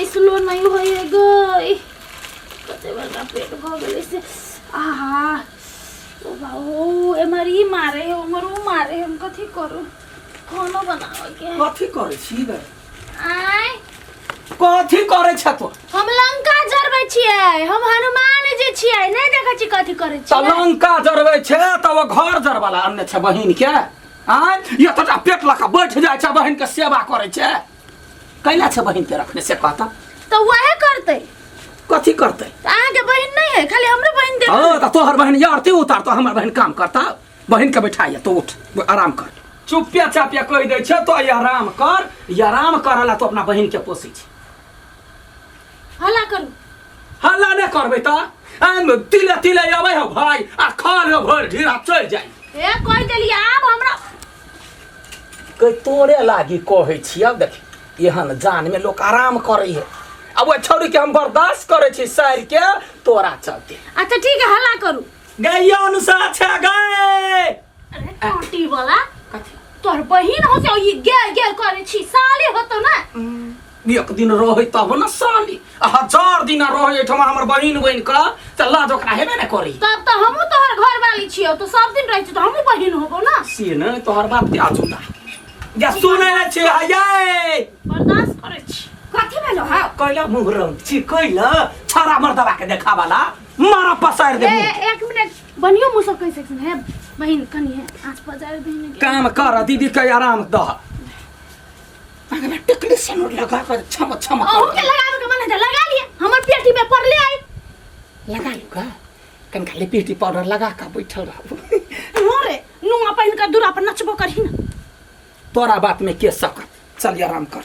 बैसलो नहीं होय है गई कते बड़का पेट भऽ गेलै से आहा ओ बाबू एमहर ई मारे है उमहर ऊ मारे है हम कथी करू खानो बनावे के है। कथी करै छी गै आय कथी करै छ तो हम लंका जरबै छियै हम हनुमान जी छियै नहि देखै छी कथी करै तऽ छियै लंका जरबै छै तऽ ओ घर जरबला अनने छै बहिन के आय ये तोटा पेट लऽ कऽ बैठ जाइ छै बहिन के सेवा करै छै कैला छै बहिन के रखने से कहता तऽ वएह करतै कथी करतै तऽ अहाँके बहिन नहि है खाली हमरे बहिन देख हाँ तऽ तोहर बहिन यार ते उतार तो हमर बहिन काम करता बहिन के बैठाइए तो उठ आराम कर चुपिया चापिया कहि दै छै तो ई आराम कर ई आराम करला तो अपना बहिन के पोसै छै हल्ला करू हल्ला नहि करबै तऽ आम तिले तिले अबै हो भाई आ खा ले भरि ढीरा चलि जाइ ए कहि देलियै आब हमरा कहि तोरे लागी कहै छियै देखी एहन जान में लोक आराम करै है आ ओहि छौड़ी के हम बर्दाश्त करै छी सारि के तोरा चलते अच्छा ठीक है हल्ला करू गैया अनुसार छै गै अरे टोटी वाला तोहर बहिन हो से ई गे गे करे छी साले होतो ना एक दिन रहै तब ने साली आ हजार दिन रहै एहिठमा हमर बहिन बनि कऽ तऽ लाज ओकरा हेबे ने करी तब तो हमहू तोहर घर वाली छियो तो सब दिन रहै छी तो हमहू बहिन होबो ना से ने तोहर बाप के आजूदा या सुनै नहि छी हयै बर्दाश्त करे छी कथी भेलो हौ कैला मुँह रंग छी कैला छड़ा मर्दबा के देखावाला मारा पसारि दे ए मुँह। एक मिनट बनियो मुँह सब कहि सकसिन है बहिन कनी है आँच पजार दही ने काम कर दीदी के आराम दह अगला टिकली सनोर लगा कर छम छम अहू के लगावे के मन है त लगा लिए हमर पेटी में पड़ले आई लगा लू का कन खाली पीटी पाउडर लगा का बैठल रहबू हो रे नुआ पहिन के दूरा पर नचबो करही ना तोरा बात में के सकत चल आराम कर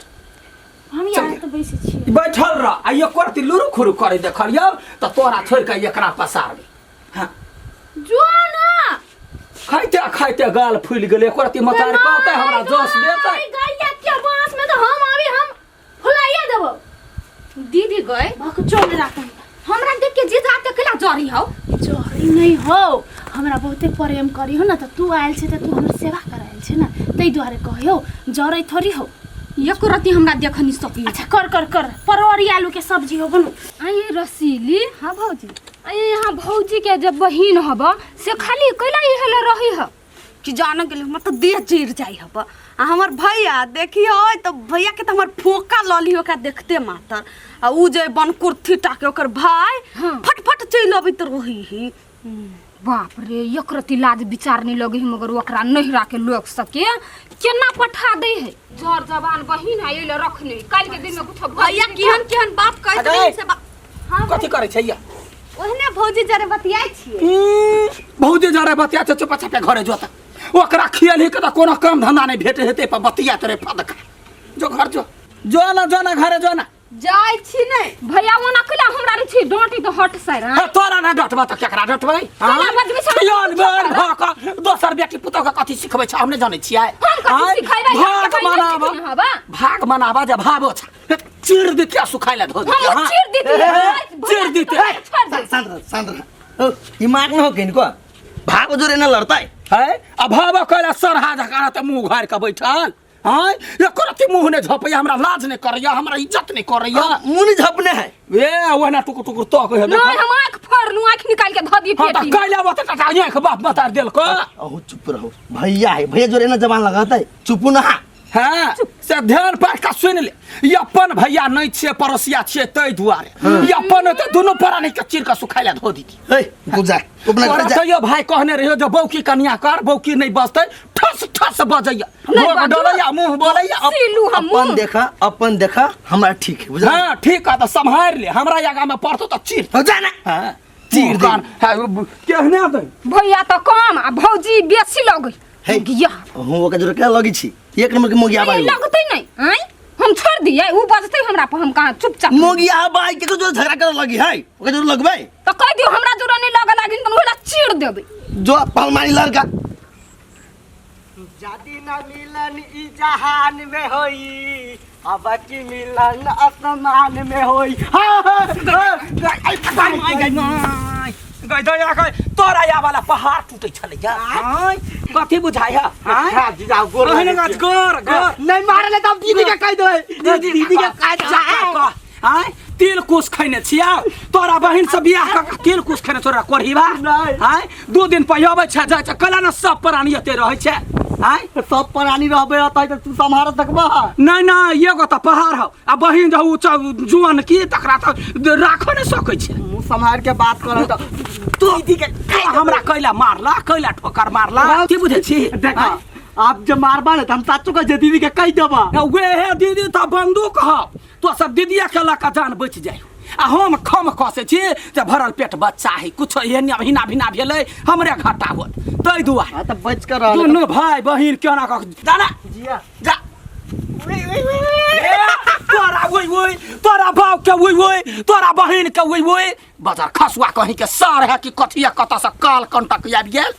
हम यहाँ तऽ बैसै छियै बैठल रह आ एको रति लुरु खुरु करे देखलियौ तऽ तोरा छोड़ि कऽ एकरा पसारबै हँ जो ना खाइते खाइते गाल फूलि गेलै एको रति मतार कहतै हमरा जस देतै गैया के बांस में तो हम अभी हम फुलाइए देबो दीदी गए भक चोर राखम हमरा देख के जीजा के केला जरी हौ चोरी नहीं हो हमरा बहुते प्रेम करी हो ना तऽ तू आयल छै तऽ तू हमर सेवा करायल छै ना ताहि दुआरे कहियो जरै थोड़ी हो एको रति हमरा देख नहीं सकी अच्छा कर कर कर परोरी आलू के सब्जी हो बनू आई रसीली हाँ भौजी आई यहाँ भौजी के जब बहिन हब से खाली कैला इहले रही ह कि जान गेल हमर तो देह चिर जाइ हब आ हमर भैया देखी हो तो भैया के तो हमर फोका लऽ ली ओकरा देखते मातर आ उ जे बनकुर्थी टाके ओकर भाई हाँ। फटफट चलि अबैत रही ही बाप रे एक रति लाज विचार नहीं लगे है मगर ओकरा नहीं राखे लोग सके केना पठा दे है जर जवान बहिन है एले रखने काल के दिन में कुछ भैया केहन केहन बात कहैत अरे। रही से बा- कथी करै छै या ओहने भौजी जरे बतियाइ छियै भौजी जरे बतिया छै चुपा चापे घरे जोता ओकरा खियलही के तऽ कोनो काम धंधा नहि भेटे हेतै पर बतिया तोरे फदका जो घर जो जो ना जो ना घरे जो ना जाइ छी नै भैया ओना कैला हमरा रे छी डांटी तो हट साइड हे तोरा ना डटबा तऽ केकरा डटबै केना बजबै छै? खियाल बेर भऽ कऽ दोसर बेटी पुतोह के कथी सिखबै छै हम नहि जानै छियै हम कथी आँय? सिखेबै? हम भाग तऽ पहिले मनाबा सिखने हबा। भाग मनाबा जे भावो छ चीर दे क्या सुखाय ला धो हम हाँ। चीर देती चीर देती छोड़ दे शांत रह शांत रह ओ दिमाग न हो किनको भागो जोरे न लड़ता है है अभाव कैला सरहा झकारा तऽ मुँह घारि कऽ बैठल हाँ एको रत्ती मुँह नहि झपैया हमरा लाज नहि करैया हमरा इज्जत नहि करैया मुंह नहीं झपने है ए ओहिना टुकुर टुकुर तक है नहीं हम आंख फोड़लू आंख निकाल के धऽ दी हाँ तऽ पेटी में। कैला ओते टाटा आँखि बाप बता देलको अहू चुप रहो भैया है भैया जोरे न जबान लगाता है चुप ना हाँ से ध्यान पाठ का सुनि ले ई अपन भैया नहि छियै पड़ोसिया छियै ताहि दुआरे ई अपन तऽ दुनू प्राणी के चीर के सुखाय लए धो दीती हे तू जा तू अपना घर तोरा जा कहियो भाई कहने रहियो जे बौकी कनिया कर बौकी नहि बजतै ठस ठस बजैया नहि भोग बाजू। डलैया मुँह बोलैया सीलू हम अपन देखा अपन देखा हमारा ठीक है बुझा हाँ ठीक है तऽ सम्हारि ले हमरा आगाँ में पड़तौ तऽ चीर जा ना हाँ चीर दे। कान हाँ, केहने दै भैया तऽ कम आ भौजी बेसी लगै हे गिया हूँ ओकरा जोरे क्या लगी छी एक नंबर के मोगिया बाई लगतै नहि आँय हम छोड़ दियै उ बजतै हमरा पर हम कहाँ चुपचाप मोगिया बाई के जो झगड़ा करे लगी है ओकरा जोरे लगबै तऽ कहि दियौ हमरा जोरा नहि लगऽ लागिन तऽ ओकरा चीर देबै जो पलमानी लड़का जादी न मिलन ई जहान में होई अब की मिलन आसमान में होई हाँ, हाँ, हाँ, गई गई माय गई दया गई तोरा या वाला पहाड़ टूटे छलै या आय कथी बुझाय है आय हाँ, जीजा, गोर ओहने लागै गाछ छियै। गोर गोर नहीं मारले तब दीदी के कह दो दीदी के कह दो जा कह आय तिल कुश खैने छियै तोरा बहिन से बियाह कऽ के तिल कुश खैने तोरा कोढ़ीबा नहि। आय दू दिन पर अबै छै जाइ छै कला ने सब प्राणी एते रहै छै आय सब प्राणी रहबे अतै तऽ तू सम्हार सकबह नहि नहि एगो तऽ पहाड़ हौ आ बहिन जे उ जुआन की तकरा तऽ राखऽ नहि सकै छै मुँह सम्हार के बात कर तऽ तू हमरा कैला मारला कैला ठोकर मारला की बुझै छी देखा आप जब मारबा ने तऽ हम साचो कह जे दीदी के कहि देबा वेहे दीदी तऽ बंदूक हौ तो सब दीदिया के लऽ कऽ जान बचि जाइ आ हम खम खसै छी जे भरल पेट बच्चा है कुछो एहन हिना भिना भेलै हमरे घाटा होत ताहि दुआरे हाँ तऽ बच कर रहल दुनू भाय बहिन केना कऽ जा ना जिया जा ए, तोरा ओइ ओइ तोरा बाप के ओइ ओइ तोरा बहिन के ओइ ओइ बजर खसुआ कहीं के सार है कि कथिया कतऽ से काल कंटक आबि गेल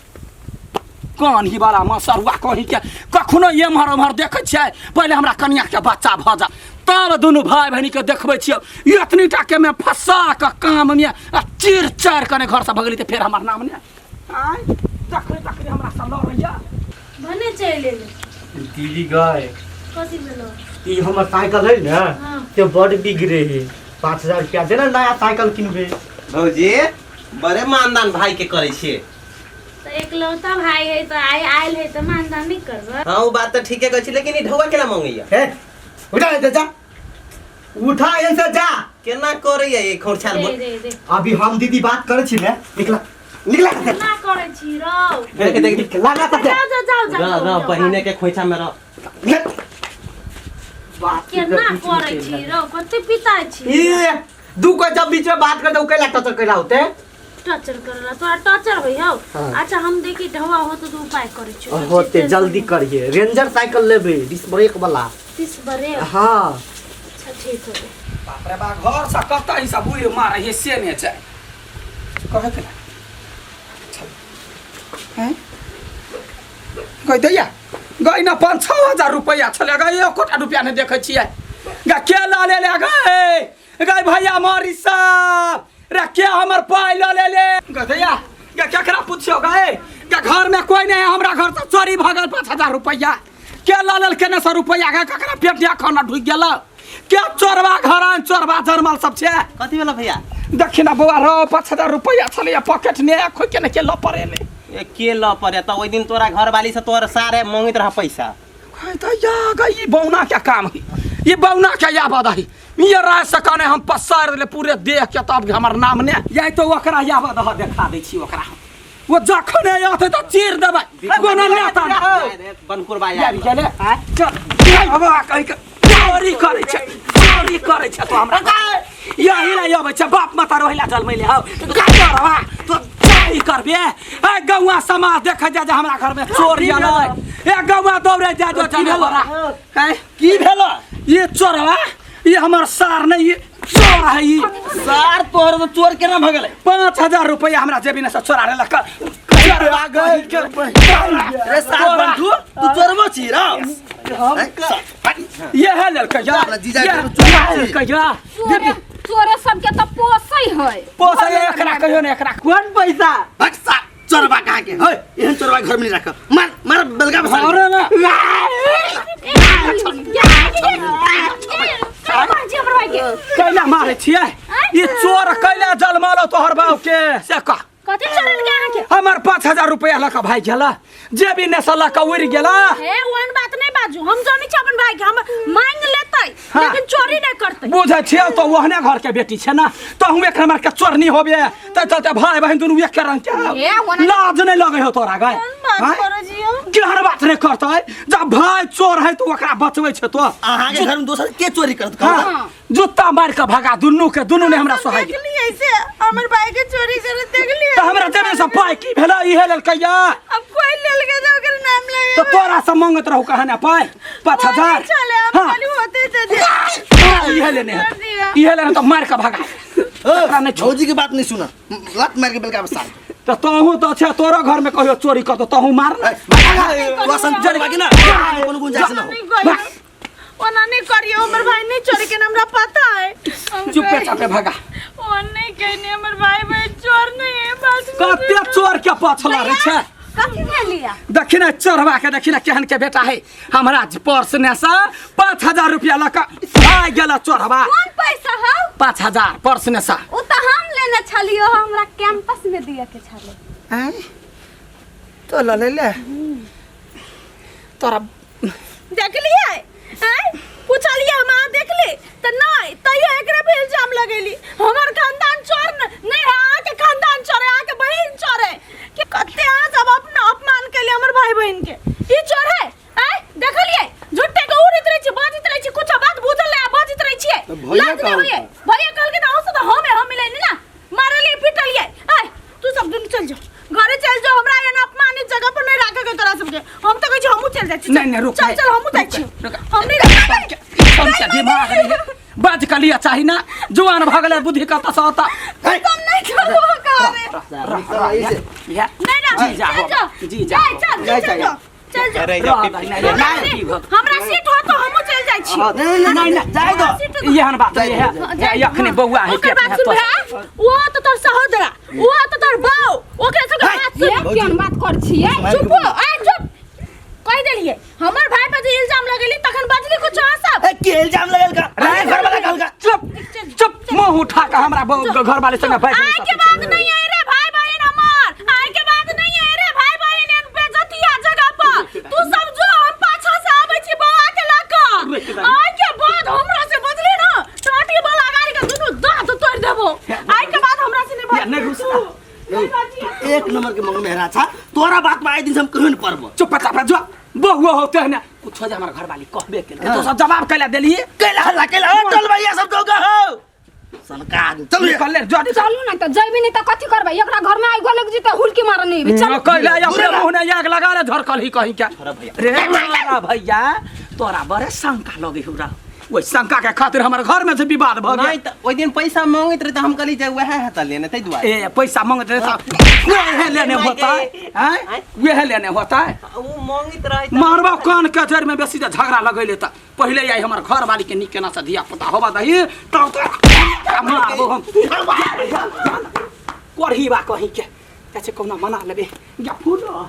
कान ही वाला मसरुआ कहीं के कखनो एम्हर ओम्हर देखै छियै पहिले हमरा कनिया के बच्चा भऽ जा तब दुनू भाय बहिनी के देखबै छियै एतनी टा के में फंसा कऽ काम में आ चीर चारि कने घर से भगली तऽ फेर हमर नाम ने आय तखने तखने हमरा से लड़ैया भने चलि एलै दीदी गए कथी भेलो ई हमर साइकिल है ने हाँ। ते बड़ बिगड़े है 5000 रुपया देना नया साइकिल किनबे भौजी बड़े मानदान भाई के करै छियै तऽ एकलौता भाई है तऽ आइ आयल है तऽ मानदान नहि करबै हाँ वो बात तऽ ठीके कहै छी लेकिन ई ढौआ केना मंगैया हे उठा एते जा उठा एसे जा केना करैया ई खोरछाल दे दे दे अभी हम दीदी बात करै छी ने निकला निकला केना करै छी रौ देख देख निकला ना तते जाओ जाओ जाओ रह जाओ रह बहिने के खोइछा में रह बात केना करै छी रौ कते पिता छी ई दू को जब बीच में बात कर दे उ कैला टचर कैला होते टॉर्चर करला तोरा टॉर्चर होइ हौ हाँ। अच्छा हम देखी ढवा हो तो उपाय करै छी होते जल्दी करिए रेंजर साइकिल लेबे डिस्क ब्रेक वाला तीस बरे हाँ अच्छा ठीक हो बाप रे बा घर से कतऽ ई सब उड़ि मारै है से नहि छै कहै के हैं गई दैया गई ना 5-6 हजार रुपैआ छलै गई एकोटा रुपैआ नहि देखै छियै गा के लऽ ले ले गई गई भैया मरी सब रे के हमर पाइ लऽ ले ले गई दैया गा केकरा पुछियो गई गा घर में कोई नहीं है हमरा घर से चोरी भऽ गेल 5,000 रुपैआ के लऽ लेल केने से रुपैआ गा ककरा पेट या खाना ढुकि गेल के चोरबा घर आन चोरबा जरमल सब छै कथी भेल भैया देखी ना बौआ रो 5,000 रुपैआ छलैया पॉकेट में खोइ के ने के लऽ पड़ेलै ए के ल पड़े तऽ ओहि दिन तोरा घरवाली से तोर सारे मंगैत रह पैसा कहै तऽ या गई ई बौना के काम है ई बौना के याबद है ये राय से कने हम पसार देले पूरे देह के तब हमर नाम ने यही तो ओकरा याबद है देखा दै छी ओकरा हम। वो जखने आते तऽ चीर देबै कोनो नेता नहि। बनकुरबा आबि गेलै चल अब कहि के चोरी करै छै चोरी करै छै तो हमरा यही ला अबै छै बाप माता रोहिला जलमैले हौ चोरवा तो चोरी करबे ए गौआ समाज देखै जा जे हमरा घर में चोरी अलै ए गौआ दौड़े जा जो जाने बड़ा हैं की भेल ये चोरवा ये हमर सार नहीं ये चोर है ई सार तोहर तो चोर केना भऽ गेलै 5,000 रुपया हमरा जेबी ने से चोरा लेलक रे सार बंधु तू चोरबो छी रौ ये है लड़का या अपना जीजा के ये चोरा है लड़का या चोरे चोरे सबके तऽ पोसै है पोसा ये एकरा कहियो ने एकरा कौन पैसा भक सार चोरबा कहाँ के है एहन चोरबा घर में नहीं राख मार मार बेलगा बसा अरे ना कैला मारे छियै ई चोर कैला जलमालो तोहर बाप के से कह कथी चोरल के अहाँके हमर 5,000 रुपया लऽ कऽ भागि गेला जेबी ने से लऽ कऽ उड़ि गेला हे ओहन बात नहीं बाजू हम जानै छी अपन भाई के हम मांग लेतै हाँ। लेकिन चोरी नहीं करतै बुझै छियै तो ओहने घर के बेटी छै ने तो हम एक हमर के चोरनी होबे तै चलते भाई बहिन दुनू एक रंग के हौ। ए, ओना- लाज नहीं लगे हो तोरा गए बात आँय? करै छी हम केहन बात नहीं करतै जब भाई चोर है तो ओकरा बचबै छै तो अहाँ के घर में दोसर के चोरी करत कहू हाँ, जूता मार के भगा दुनू के दुनू ने हमरा सोहाइ देख लिए ऐसे हमर भाई के चोरी करत देख लिए तऽ हमरा देने से पाइ की भेलै इहे लेलकै या अब कोई लेल के तो ओकर नाम ले तऽ तोरा से मंगत रहू कहाँ ने पाइ 5,000 चले हम हाँ। खाली होते थे दे हाँ, इहे लेने है कर दिया। इहे लेने तऽ मार के भगा ओकरा नहि छोड़ भौजी के बात नहीं सुना लत मार के बेलगा बसा तऽ तोहू तऽ छै तोरो घर में कहियो चोरी करतो तोहू मार ने वसन चोरबा के ना कोनो गुंजाइश ना हो नहीं करियो ओना नहीं करियो हमर भाई नहीं चोरी के हमरा पता है हम चुपे कहि- चापे भगा ओ नहीं कहने हमर भाई भाई चोर नहीं है बस कते चोर के पाछला रे छै कथी भेलिया? देखी ना चोरवा के, देखी ना केहन के बेटा है। हमरा पर्स ने से 5000 रुपया लऽ कऽ आ गेल चोरवा। कोन पैसा हौ? 5000 पर्स ने से। ओ तऽ हम लेने छलियो, हमरा कैंपस में दिए के छलै। आँय? तो लऽ ले ले तोरा। देखलियै आँय? पूछलियै हम, अहाँ देखली तऽ नहि, तैयो एकरे पे इल्जाम लगेली। हमर खानदान चोर नहि है, अहाँके खानदान चोर है, अहाँके बहिन चोर है। कि कते अहाँ सब अपना अपमान केलियै हमर भाई बहिन के। ई चोर है? आँय, देखलियै झूठे के उड़ैत रहै छी, बाजैत रहै छी, कुछ बात बुझल नहि आ बाजैत रहै छियै। तऽ भैया लाज नहि कहलका। होइए। भैया कहलकै तऽ अहूँ सब तऽ हमे हम मिलेनी ना, मारलियै पिटलियै। आँय, तू सब दुनू चल जो, घरे चल जो। हमरा एहन अपमानित जगह पर नहीं राखे के तोरा सबके। हम तो कहै छी हमहूँ चल जाइ छी। नहीं, नहीं, रुक, चल नहीं। चल, हमहूँ जाइ रुक, छी। रुक। हम नहीं रखबै। हमके दिमाग नहीं है। बाज के लिए चाही ना, जुआन भऽ गेलै, बुद्धि कतऽ से औता? तुम नहीं चलो करे। या नहीं ना, जी जा चल हो, जो। जी जा जाय, हो। चल चल चल जो, चल जो। अरे रह दही, नहीं, नहीं, की भऽ हमरा सीट हो तो हमहूँ चल जाइ छी। नहीं नहीं, जाय दो। एहन बात नहीं है। ये अखने बौआ है ओकर पेट बात में सुन तो। भैया, वो तो तोर सहोदरा, वो तो तोर बाऊ, ओकरा सबके बात सुन। ये केहन बात कर छियै? चुप हो, आ चुप। कहि देलियै हमर भाई पर जे इल्जाम लगेली तखन बजली कुछ अहाँ सब। ए, के इल्जाम लगल का? अरे घर वाला कहल का। चुप चुप, मुंह उठा के हमरा घर वाले संगे बैठ आय के बाद नहीं आए रे भाई बहन हमर, आय के बाद नहीं आए रे भाई बहन एहन बेइज्जतिया जगह पर। तू सब जो, हम पाछा से आबै छी बौआ के लऽ कऽ। आय के बाद हमरा से बजली ना, टाटी वाला गाड़ी के दुनू दांत तोड़ देबो। आय के बाद हमरा से नहीं या, नहीं बजली रुसना। तू। नहीं बजली। एक नंबर के मंग मेहरा छा तोरा बात में आए दिन से हम कहियो नहीं पड़बो। चुप चाप जो बहुआ होते है ना कुछ हो जाए हमारा घर वाली कहबे के तो सब जवाब कैला देलिए। कैला हल्ला कैला हो टोल भैया सब तो हो सनका आदमी। चलू निकल ले जो। चलू ना तऽ जैबी नहीं तऽ कथी करबै? एकरा घर में आइ गोलक जी तऽ हुलकी मारने हेबै। चलू। कैला अपने मुंह ने आग लगा ले झरकल ही कहीं क्या रे तोरा भैया, तोरा बड़े शंका लगे हो रहा। ओहि शंका के खातिर हमर घर में से विवाद भ नहीं गेल। तऽ ओहि दिन पैसा मांगैत रहे तऽ हम कहली जे वएह है तऽ लेने, ताहि दुआरे। ए, पैसा मांगत रहे तऽ वह लेने होता है, हैं? वह लेने होता है। ओ मांगैत रहे तऽ- मारबा कान के जड़ में। बेसी जे झगड़ा लगैले तऽ पहिले आई हमर घर वाली के नीक केना से धिया पुता होबा दही तब तो मारबो हम कोढ़ी बा कहीं के कैसे कहुना मना लेबे या फूलो।